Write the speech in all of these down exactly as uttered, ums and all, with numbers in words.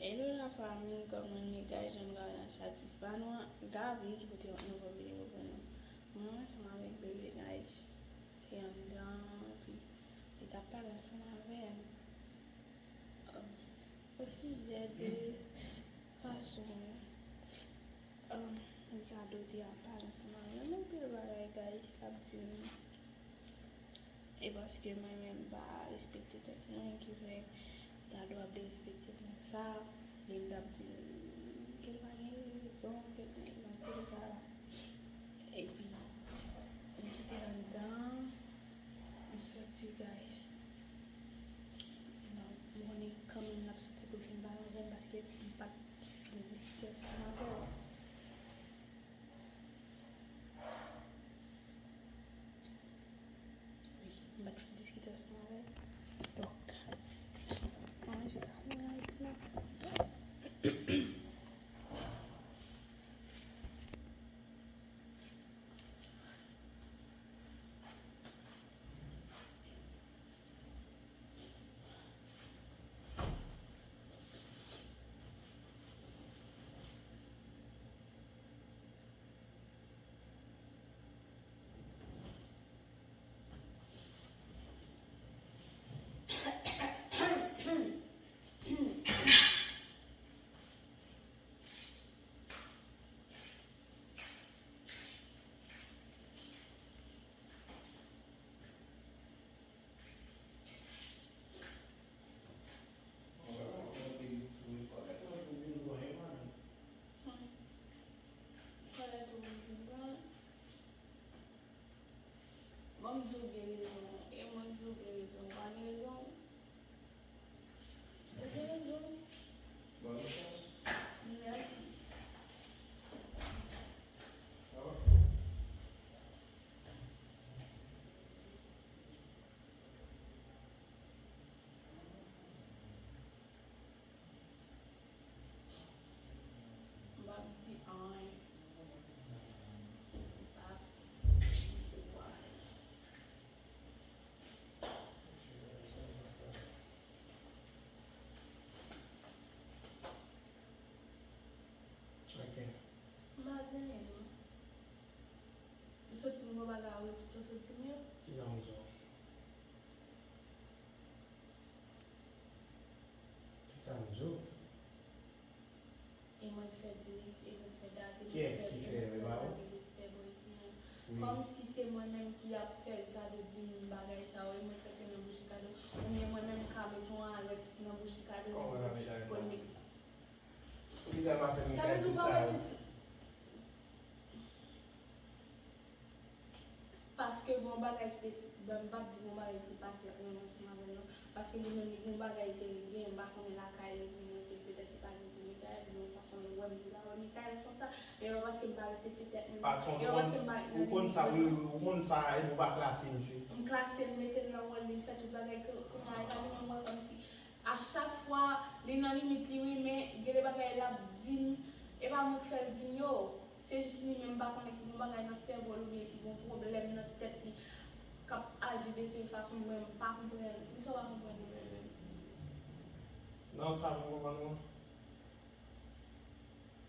Hello la fanmi, kòman nou ye guys? Jan nou gade nan status pa nou an, Gaby ki pote yon nouvo videyo pou nou. Mwen ansanm avèk bebe guys, te anndan, epi li t ap pale ansanm avè m, um, o sijè de fason, um, Ricardo te ap pale ansanm avè m, anpil bagay guys, l ap di m. E paske mwen menm m pa respekte tèt mwen, ki fè Ricardo ap derespekte m konsa. Li t ap di m ke l pa gen rezon, ke l gen rezon, tout sa la. Epi, m kite l anndan, m soti, guys. Bon, m konnen kanmenm l ap soti pou l vin pale avè m, paske m pa t fin diskite ansanm avè l. Wi, m pa t fin diskite ansanm avè l. Donk, mwen manje kamera epi n ap gade. Bon, m di w gen rezon, e mwen m di w gen rezon, ou pa gen rezon. Ou gen rezon. Bonne chance. Mèsi. M p ap di anyen. M p ap di anyen. Ok. M pa di anyen non. Ou santi m gon bagay a wi, ou santi m yo? Kisa m di w? Kisa m di w? E mwen k fè diri, e mwen k fè date, e mwen k fè, e mwen k fè date respè bòyz li an. Kòmsi se mwen menm ki ap fè Ricardo di m bagay sa yo, e mwen k rete nan bouch Ricardo, oubyen mwen menm ka met yon alèt nan bouch Ricardo pou l met. Poukisa l pa fè Mikael tout sa yo? Paske gon bagay ki te, bon, m p ap di gon bagay ki te pase ansanm avè l non. Paske li menm li gon bagay li te regle, m pa konnen lakay li pou l rete, petèt li pa gen pou Mikael, men yon fason li wè m, li pa wè Mikael konsa. Men pa paske m pa respekte tèt mwen, men pa paske m pa, ou konn sa, wi, wi, ou konn sa, epi ou pa klase misye. M klase l, mete l nan wòl li, m fè tout bagay ke kounye a, e pa li menm wè kòmsi a chak fwa, li nan limit li wi, men gen de bagay l ap di m, e pa mwen k fè l di m yo. Se jis li menm, m pa konnen ki gon bagay nan sèvo l oubyen ki gon pwoblèm nan tèt li k ap aji de seri fason mwen m pa konprann. Poukisa w pa konprann mwen menm? Non, sa m konprann mwen.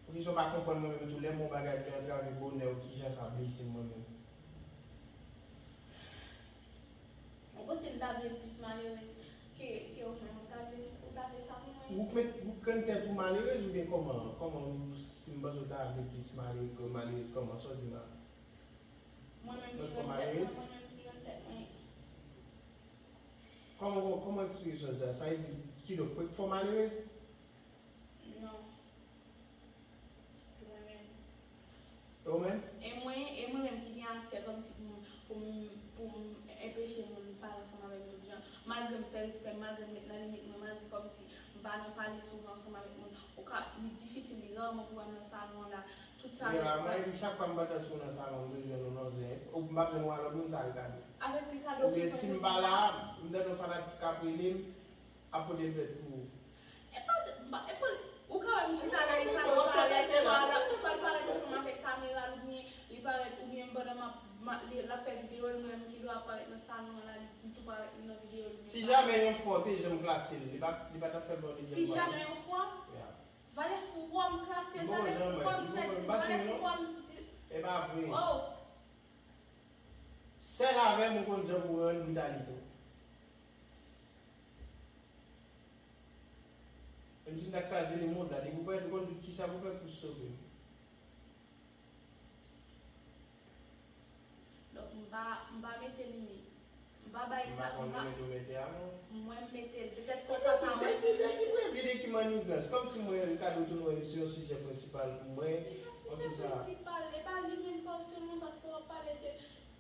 Poukisa w pa konprann mwen menm tou? Lè m gon bagay pou antrave bonè w, kijan sa blese m mwen menm? Ou panse m ta vle plis malere ke, ke ou menm? Ou ta vle, ou ta vle sa pou mwen? Ou k met, ou k rann tèt ou malerez oubyen kòman? Kòman ou, si m panse ou ta vle plis malere, malerez kòman? Sa w di m la? Mwen menm ki rann tèt mwen, mwen menm ki rann tèt mwen. Kòman, kòman eksplike sa w di sa? Sa vle di, kidonk, ou k fè w malerez? Non. Mwen menm. E ou menm? E mwen, e mwen menm ki gen aksè kòmsi pou m, pou m, pou m enpeche moun pale ansanm avè m tout jan. Malgre m fè respè m, malgre m ret nan limit mwen, malgre kòmsi m pa nan pale souvan ansanm avèk moun. Ou ka, li difisil, li raman pou wè m nan salon an la. Tout sa yo. Raman, epi chak fwa m pandan sou nan salon, m toujou jwenn ou nan zen. Ou m p ap jwenn ou a lòt moun, sa Ricardo. Avèk Ricardo souvan. Oubyen si m pa la, m tande yon fanatik k ap rele m, ap pote plent pou ou. E pa, e pa, ou ka wè m chita la, Ricardo parèt, swa l, swa l parèt ansanm avèk kamera l, oubyen li parèt, oubyen pandan m ap, m ap, li, l ap fè videyo l, mwen menm ki dwe ap parèt nan salon an la, li, li tou parèt nan videyo l. Si jamè yon fwa w te janm klase l, li pa, li pa t ap fè l ba w dezyèm fwa. Si jamè yon fwa? Ya. Valè fou wòm klase, valè fou wòm sèdi, valè fou wòm di. E pa vre. Sèl avè m ou konn jan pou rann britalite w. Menm si m ta kraze lemond la, depi w parèt ou konn tout kisa pou fè pou sove m. Donk m pa, m pa mete limit. M pa bay M pa konn limit ou mete a non. Mwen m mete l. Petèt ke w pa ka wè limit. Nèg ki previ de ki mannigans. Kòmsi mwen Ricardo Tournois se yon sijè prensipal pou mwen. Li pa sijè prensipal. E pa li menm fòseman paske w ap pale de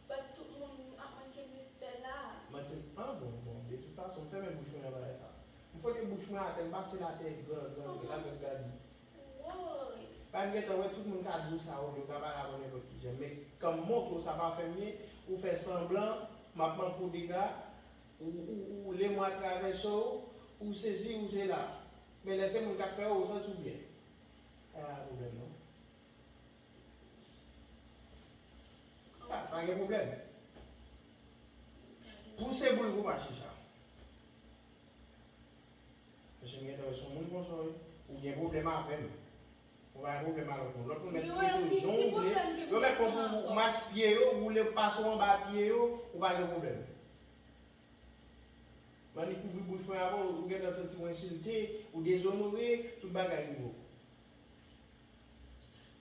bat tout moun ap manke respè la. Manti. Ah bon, bon. De tout fason, m fèmen bouch mwen nan bagay sa. M fwote bouch mwen atè, m pase l atè gran, gran, gran, avèk Gaby. Woy! Pa m gentan wè tout moun ka di w sa, yo ka pale avè w nenpòt ki jan. Men kan m montre w sa pa fè m ye, ou fè sanblan, m ap manke w dega, ou, ou, ou lemwa travèse w, ou sesi, ou sela. Men lè se moun k ap fè yo, ou santi w byen. Pa gen pwoblèm non. Pa, pa gen pwoblèm. Pouse boul pou pa chicha. Mesye m gentan wè se yon moun konsa wi. Ou gen pwoblèm avè m. Ou pa gen pwoblèm a lòt moun. Lòt moun mèt trete w jan w vle. Yo mèt pran pou ou mach pye yo, woule pase w anba pye yo, ou pa gen pwoblèm. Mannik ouvri bouch mwen avè w, ou gentan santi w ensilte, ou dezonore, tout bagay rive w.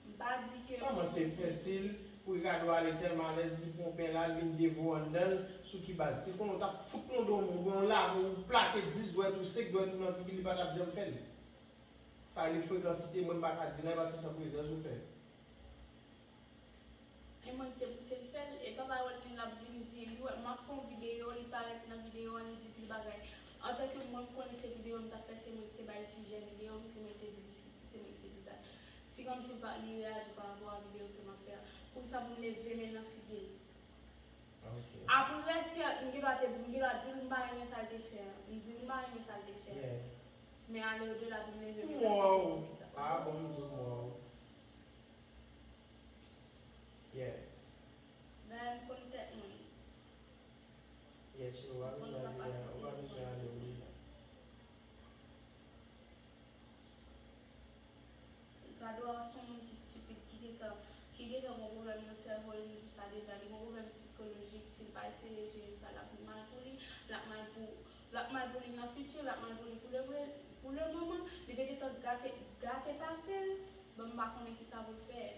M pa di ke. Kòman se fètil pou Ricardo ale tèlman alèz li pran pen la, li vin devore anndan l, sou ki baz? Si l konnen w t ap fout nan do moun, oubyen w lave w, ou plake dis dwèt ou, senk dwèt ou nan figi l, li pa t ap janm fè l. Sa rele frekansite, mwen m pa ka di l anyen paske se an prezans ou fè l. E mwen ki te pouse l fè l, e pa pawòl li l ap vin di, li wè m ap fè yon videyo, li parèt nan videyo an, li di pil bagay. Antanke mwen m konnen se videyo m t ap fè, se mwen ki te bay sijè videyo m, se mwen ki te di, se mwen ki te di dat. Se kòmsi li pa, li reyaji pa rapò a videyo ke m ap fè a. Poukisa pou m leve men nan figi l? Apre, si m gen dwa te, m gen dwa di l m pa renmen sa l te fè a. M di l m pa renmen sa l te fè a. Men ale odela pou m leve men nan figi l, poukisa? Ah bon, m di w, wow. Yeah. Dayè m konn tèt mwen. Yeah, cheri, ou pa bezwen ale, ou pa bezwen ale odela. Ricardo a se yon moun ki stipid, ki gentan, ki gentan gon pwoblèm nan sèvo l, nou di sa deja, li gon pwoblèm sikolojik, si l pa eseye jere sa, l ap mal pou li, l ap mal pou, l ap mal pou li nan fiti, l ap mal pou li pou le, pou le moman, li te gentan gate, gate pase l, bon, m pa konnen kisa pou l fè.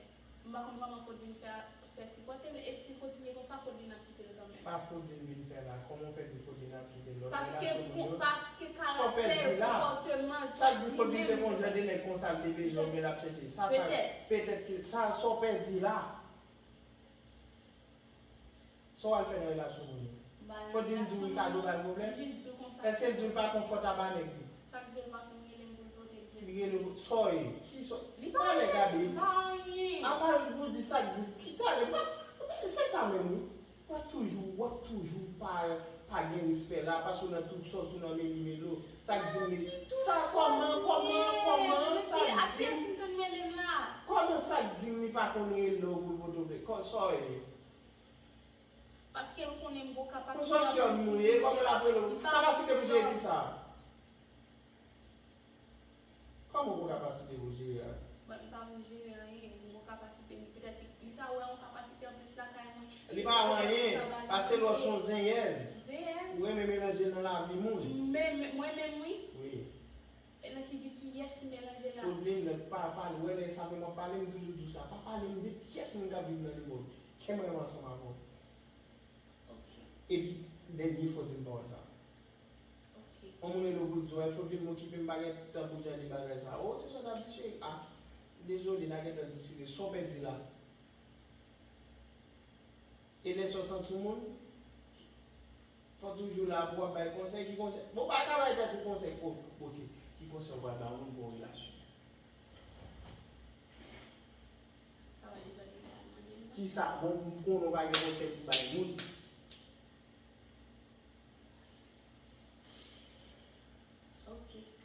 M pa konn kòman Fodlin fè, fè sipòte l, e si l kontinye konsa, Fodlin ap kite l kanmenm. Sa Fodlin vin fè la? Kòman w fè di Fodlin ap kite l? Lòt relasyon moun yo? Paske karaktè, konpòteman l, sa k di Fodlin se yon jan de nèg konsa l te bezwen oubyen l ap chèche? Sa, sa, petèt ke sa, sa w pèdi la. Sa w al fè nan relasyon moun yo? Fodlin di w Ricardo ba l pwoblèm? Èske l di w l pa konn fòt a ba nèg li? Sa k di l pa konn rele m pou l pote l plent? Li rele w, sa w ye? Kisa w ye? Talè Gaby. Apa l pou di sa k di, ki talè? Pa, se sa menm wi. W ap toujou, w ap toujou pa, pa gen respè la, paske w nan tout sòs, ou nan meli melo. Sa k di m li, sa kòman, kòman, kòman, sa k di m, kòman sa k di m li pa konn rele w pou l pote w plent? Sa w ye? Paske l konnen m gon kapasite an plis ki pou jere. Konsosyòm nou ye, kòman l ap rele w? Kapasite pou jere kisa? Kòman w gon kapasite pou jere a? Bon, m pa pou jere anyen, m gon kapasite, petèt li ka wè yon kapasite an plis lakay mwen. Li pa wè anyen, paske lè w se yon zenyèz. Zenyèz? Ou renmen melanje nan lavi moun. Men, men, mwen menm wi. Wi. E nan ki vi kiyès m melanje la? Fodlin, pa, pa, w wè lè sa menm w ap pale, m toujou di w sa, pa pale m de pyès moun k ap viv nan lemond. Kenbe mwen ansanm avè w. Epi, dènye fwa w di m pawòl sa. Yon moun rele w pou l di w, Fodlin, m okipe, m pa gen tan pou jan de bagay sa. O, se sa w t ap di, cheri? A, dezole, n a gentan diskite. Sa w pèdi la? E lè sa w santi w moun, fò w toujou la pou w ap bay konsèy. Ki konsèy? Bon, w pa ka bay tèt ou konsèy. O, oke. Ki konsèy w pral bay yon moun pou yon relasyon? Kisa? Bon, m konnen w pa gen konsèy pou bay moun.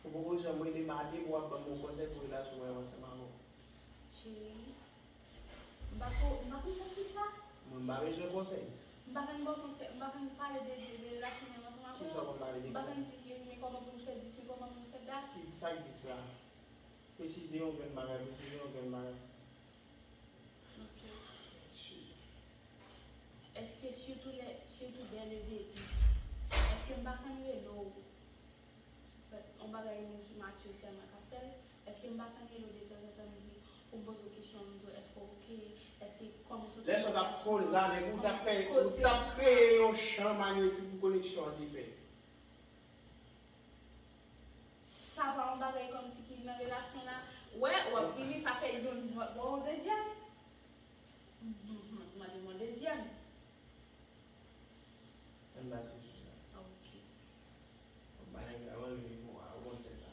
Ou poko janm rele m a de pou w ap ban m yon konsèy pou relasyon mwen ansanm avè w. Cheri, m pa ko, m pa konn konsèy sa. Mwen m pa bezwen konsèy. M pa konn ba w konsèy, m pa konn pale de, de, de relasyon mwen ansanm avè w. Kisa w konn pale de konsèy? M pa konn di cheri, men kòman pou m fè dis, men kòman pou m fè dat. Ki, sa k dis la? Preside yon grenn bagay, presize yon grenn bagay. Ok. Eskize. Èske sitou lè, sitou dès le début, èske m pa konn rele w? But yon bagay moun ki mature sèlman ka fè l. Èske m pa konn rele w detanzantan, m di, pou m poze w kesyon, m di w èske w oke, èske kòman sou Lè sa t ap koze avèk ou, t ap fè, ou t ap kreye yon chan magnetik pou koneksyon an te fèt. Sa pa yon bagay kòmsi ki nan relasyon la. Wè, w ap vini, sa fè youn, w ap ba w yon dezyèm. M ap mande w yon dezyèm. Ann ba se jou la. Ok. Yon bagay la, mwen menm, mwen, mwen fè sa.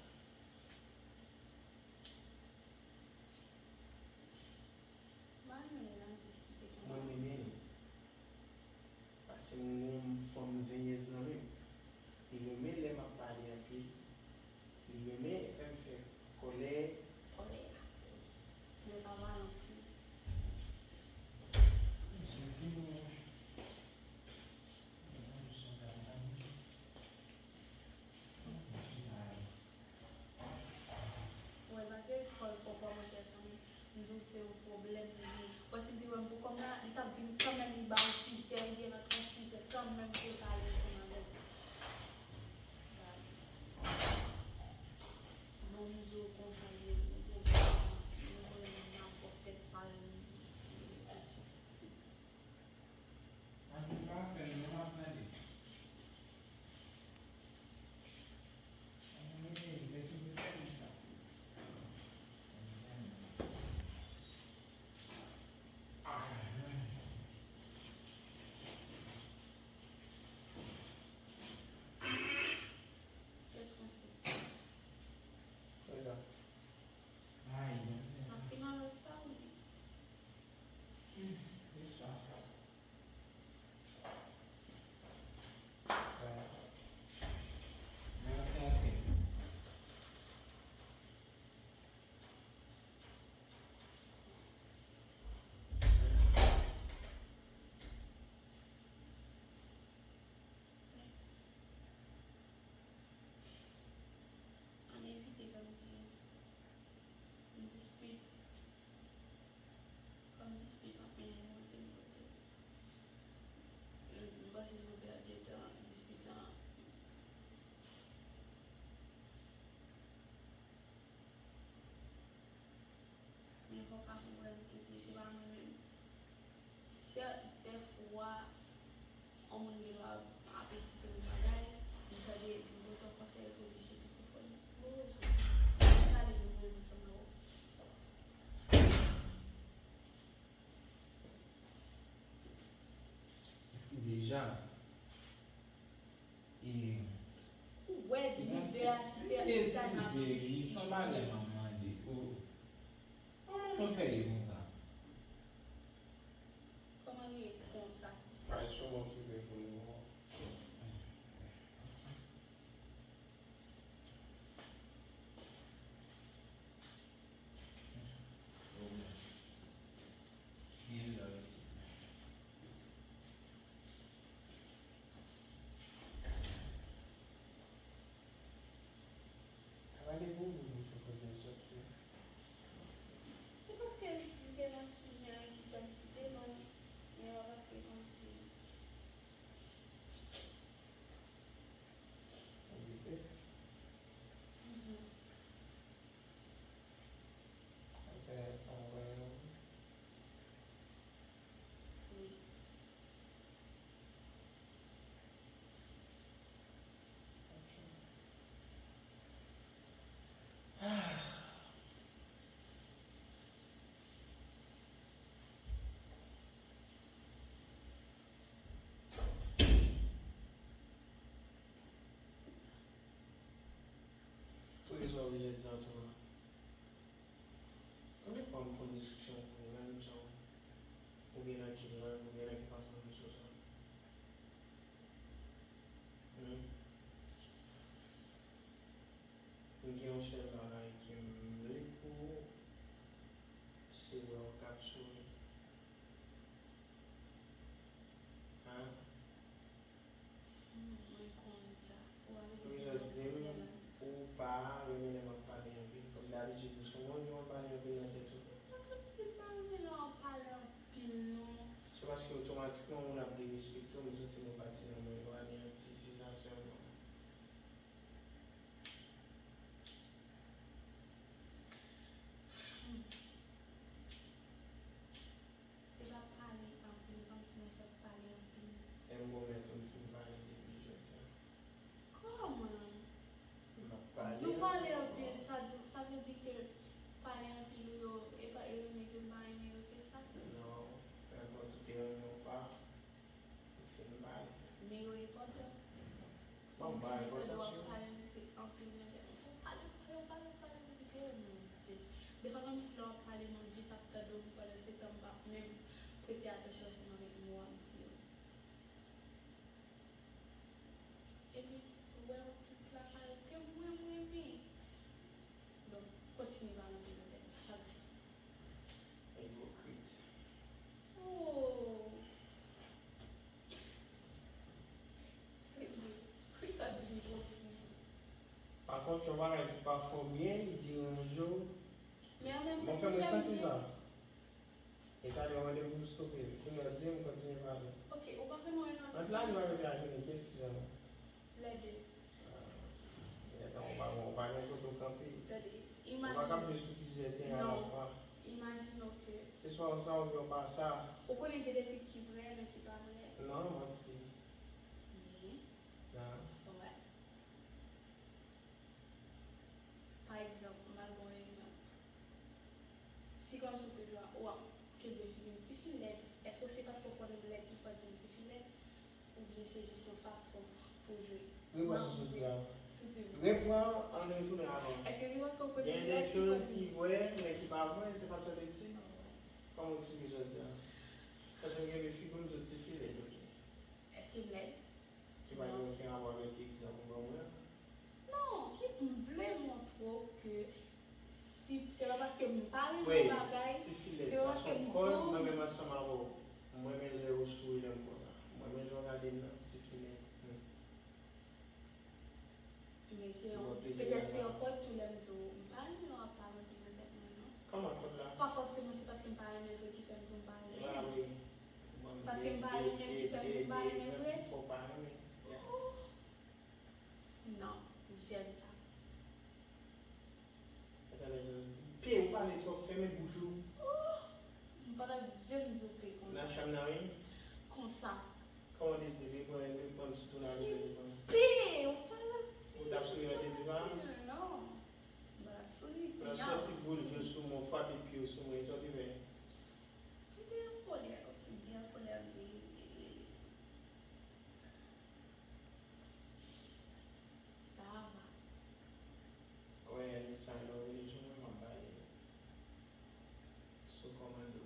M pa renmen lè n ap diskite konsa. Mwen renmen l. Paske m gon fanm zenyèz nan men m. Li renmen lè m ap pale anpil. Li renmen fè m fè kòlè. Kòlè a. Mwen pa pale anpil. Jezi mwen. Wè, malgre fò l fè kòmantè kanmenm, m di w se yon pwoblèm li ye. Wè, si l te wè m pou kòm la, li t ap vin kanmenm, li ba w sijè, li te rantre nan sijè kanmenm pou l pale ansanm avè m. Gade. Bon, m di w konsa, li ye, m gon pwoblèm, m gon pwoblèm nan pwòp tèt pa l, m rete sou. Ann pa fè l non, m ap tande. Anmwey, lèse m te fè li sa. Kès konfli? Regarde. Ay, mwen. N ap fin avèk sa, wi. Hmm, se sa. Ann evite kòmsi dispit. Kòm dispit ap mennen nou kote nou kote. M panse se yon pèt de tan, dispit lan. Men fò w ka konprann tou ke se pa mwen menm. Sèt, dèfwa, yon moun gen dwa ap esplike m bagay, m tande, m pote yon konsèy, epi m vin chita pou fè l. Oh, Jezi. Sa vle di mwen menm ansanm avè w. Eskize, Jan. E. Ou wè, depi de a chita, chita nan. Eskize, wi, se yon bagay m ap mande. Ou. Kòman nou fè ye konsa? Kòman nou ye konsa? Bay sou mwen ki vle pou nou. Gen love isit. Sa va depi w vin sou kote l soti. Se paske li te nan sijè an ki fè m site non l, men pa paske kòmsi. Oblije. Mhm. Sa fè sa w wè yo. Wi. Ok. Poukisa w oblije di sa tou la? Konbyen fwa m fè yon deskripsyon pou ou menm, jan w gen nan ki lang, ou gen nan ki fason m sou sa? Hmm? M gen yon sèl bagay ke m vle pou ou, se wè w k ap souri. Hein? Mwen konn sa. Ou pa Poukisa w di m ou pa renmen lè m ap pale anpil? Kòm Dabitid ou se yon moun ki konn pale anpil nan tèt ou. Mwen pa konn si m pa renmen lè w ap pale anpil non. Se paske otomatikman moun ap derespekte w, m santi mwen pati nan mwen yo, ale yon ti sensasyon non. Se pa pale anpil, kòmsi nan sans pale anpil. E m pwomèt ou m fin pale depi jodi a. Kòman? M ap pale. Di w pale anpil, sa di, sa vle di ke pale anpil ou yo, e pa, e renmen ke m pa renmen yo ke sa? Non, enpòt ou te renmen ou pa, ou fin pale. Men yo enpòtan. Bon, m pa enpòtan sou. Pale anpil nan tèt mwen. Fò w pale, pale, pale, pale, pale, pale, Bondye. Defwa kòmsi lè w ap pale, mwen jis ap tande w, pandan se tan m p ap menm prete atansyon ansanm avèk mo a m di yo. Epi, si w wè yon tout la pale ke mwen, mwen, mwen. Donk, kontinye pale anpil nan tèt mwen, chak jou. Ipokrit. Oh! Epi, kisa di ipokrit? Pa kont, yon bagay ki pa fè w byen, li deranje w. Men an menm tan, bon, fè mwen santi sa. E talè w mande pou m stope. Kounye a w di m kontinye pale. Ok, ou pa fè nou yon ti. Ant la li pa mete a fini, ki eksplize nou? Lè de. Ah, gentan, ou pa, ou pa gen kote w kanpe. Tande, imajine. Ou pa ka jwe sou plizyè teren alafwa. Non, imajine ke. Se swa w sa oubyen w pa sa. Ou konnen gen de fi ki vrè, men ki pa vrè. Non, manti. Men. Non. Wè. Pa egzanp, m al ba w yon egzanp. Si kòmsi w te dwe, w ap kenbe figi m, tifi lèd, èske se paske w konnen m lèd ki fè w di m tifi lèd? Oubyen se jis yon fason pou w jwe? Repran sa w sot di a. Repran an retounen avan. Èske se paske w konnen m lèd ki fè w di m? Gen de choz ki vrè, men ki pa vrè, se pa sa w te di. Kòman w eksplike sa w di a? Paske m kenbe figi w, m di w tifi lèd, ok. Èske m lèd? Ki pa gen okenn rapò avèk egzanp ou ban mwen an. Non, ki m vle montre w ke si, se pa paske m pa renmen yon bagay, se pa paske m di w. Mwen menm ansanm avè w, mwen renmen lè ou souri lè m konsa. Mwen renmen jan w gade m nan, tifi lèd. Hmm. Men se yon, petèt se yon kòd tou lè m di w, m pa renmen lè w ap pale anpil nan tèt mwen non. Kòman kòd la? Pa fòseman se paske m pa renmen l vre ki fè m di w m pa renmen l. Paske m pa renmen l ki fè m di w m pa renmen l vre. Fò w pa renmen. Yeah. Oh. Non, m jèn sa. Gade jan l di. Pe, ou pale twòp, fèmen bouch ou. Oh! M pa t ap janm di w pe konsa. Nan chanm nan, wi. Konsa. Kòman w te di l? Reprann, reprann, sitou nan vin reprann. Pe, ou pale anpil. Ou t ap souri lè w te di sa? Non. M pa t ap souri. Lè w santi gwo je w sou mwen, w frape pye w sou mwen, e sa w te fè? M te an kòlè, ok, m te an kòlè, m te rele, rele sou. Sa va. Wè, Alisa, lè w vini sou mwen, m ap ba li sou kòmando.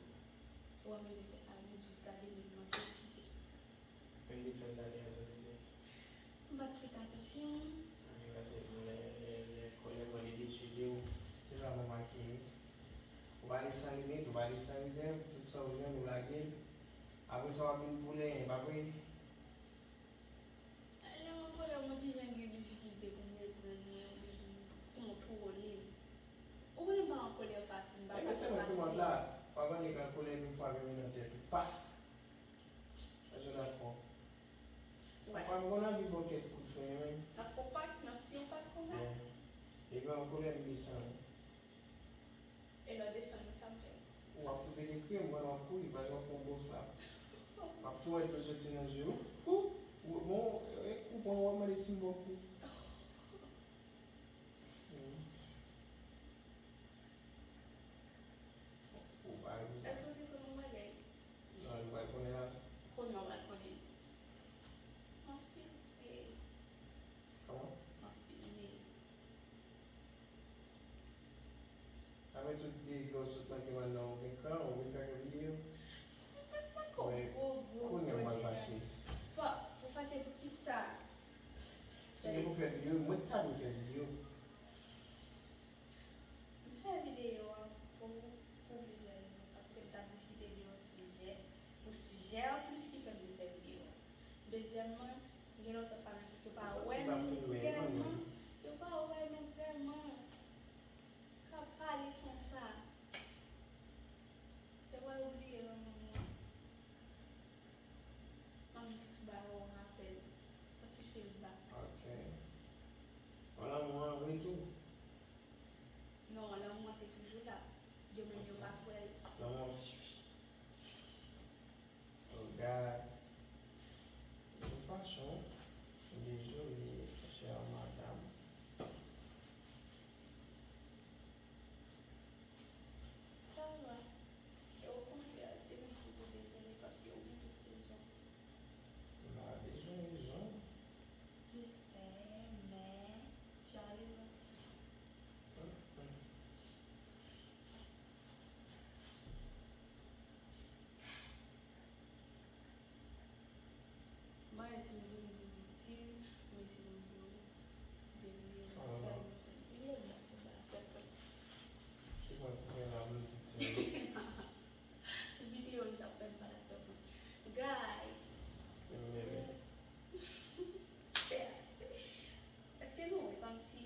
Ou pa bezwen fè sa, vin jis gade men m nan, eskize. Men m te fè l gade a, sa w te di? M pa t prete atansyon. Anyen, paske lè, lè, lè kòlè pran li desi de ou, se sa m remake, wi. Ou pale san limit, ou pale san rezèv, tout sa w jwenn, ou lage l. Apre sa, w ap vin pou lenyen, pa vre? Lè m an kòlè, m yon ti jan gen difikilte pou m reprann mwen, oubyen pou m kontwole m. Ou konnen m pa an kòlè fasil, m pa fasil. Ebyen, se mwen ki mòd la. Pa vanje k an kòlè, epi m frape moun nan tèt ou. Pa! Èske w dakò? Wè. Fwa m konn anvi ba w kèk kout fren, wi. N ap fè w pat, n ap siye w pat konsa. Wi. Epi an kòlè, m desann. E lè w desann, sa m fè? W ap tou pete kriye, m wè w ap kouri, paske w ap pran bon sap. W ap tou wè dlo soti nan je w. Kou! Bon, e kou pran w, w ap mande si m ba w kou. Hmm. Ou pa ri. Èske w te konn yon bagay? Non, li pral konnen la. Kounye a w pral konnen. M ap filme. Kòman? M ap filme. Apre tout de lè w sot nan keman nan ou gen kran, ou vin fè videyo. Mwen pa t poko gwo, gwo, gwo deja. Kounye a m pral fache. Pa, pou fache pou kisa? Si se pou fè videyo, mwen ki ta dwe fè videyo. M fè videyo a pou, pou plizyè rezon, paske m t ap diskite de yon sijè, pou sijè an plis ki fè m vin fè videyo a. Dezyèmman, gen lòt fanatik yo pa wè menm vrèman, yo pa wè menm vrèman. K ap Videyo li t ap fè m pa t ap fè mwen. Guy. Ti bebe. Èske nou wè kòmsi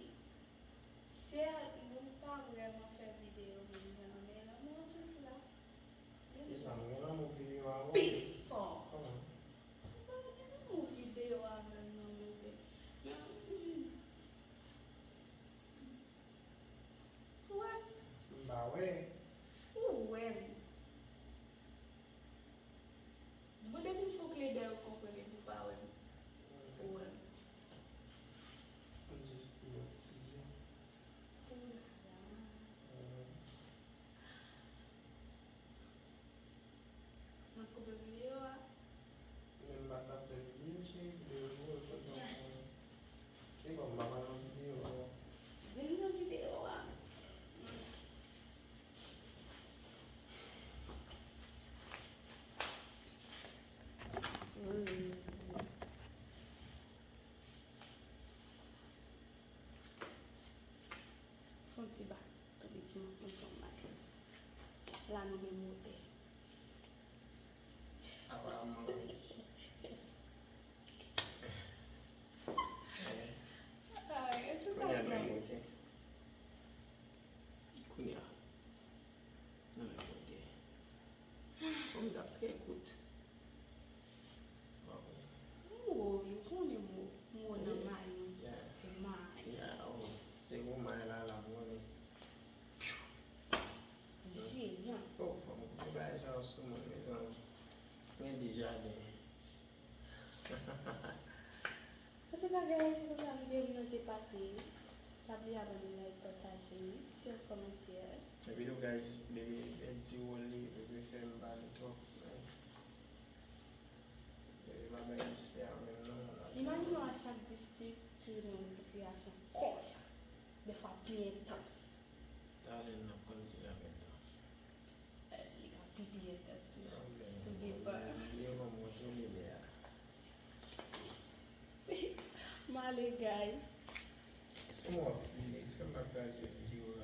sè nou pa vrèman fè videyo menm jan, men lanmou an toujou la. Kisa, nou gen lanmou videyo a wi? Pi fò. Kòman? Mwen pa gen lanmou videyo a menm non, bebe. Men, mm. Ou wè m? M pa wè. Ou wè m. Bon, depi m fè w klendèy ou konprann epi ou pa wè m. Ou wè m. M jis ipnotize. Ou la la. Mhm. Mwen koupe videyo a. Men m pa t ap fè videyo, cheri, videyo pou ou, kot w ap fè. Se kòm m pa pral nan videyo a non. Vin nan videyo a. Fon ti ba, tonbe ti mwen, mwen tonbe mal. La nou menm wotè. Aparaman, wi. Ay, e tou sa. Kounye a nou menm wotè. Kounye a. Nan men kote. Bon, m t ap trè kout. Mo, yo konnen mo, mo nan may. Yeah. May. Yeah, oh. Se pou may la, la, m konnen. Jeyan. Oh, fò m koupe bagay sa yo sou mwen, mezanmi. Mwen deja gen. Antouka, guys, se konsa videyo m nan te pase. Pa bliye abòne, like, pataje, kite yon kòmantè. Epi tou, guys, bebe pèdi wòl li, bebe fè m pale twòp. Bebe pa bay respè a menm non. Imajine w a chak dispit, toujou gen yon sitiyasyon konsa. Dèfwa pi entans. Talè n ap konn si l ap entans. Li ka pi pi entans tou. Tou depan. Yo ban mwen tou li lè a. M ale, guys. Si w ap file, fè m pataje videyo a.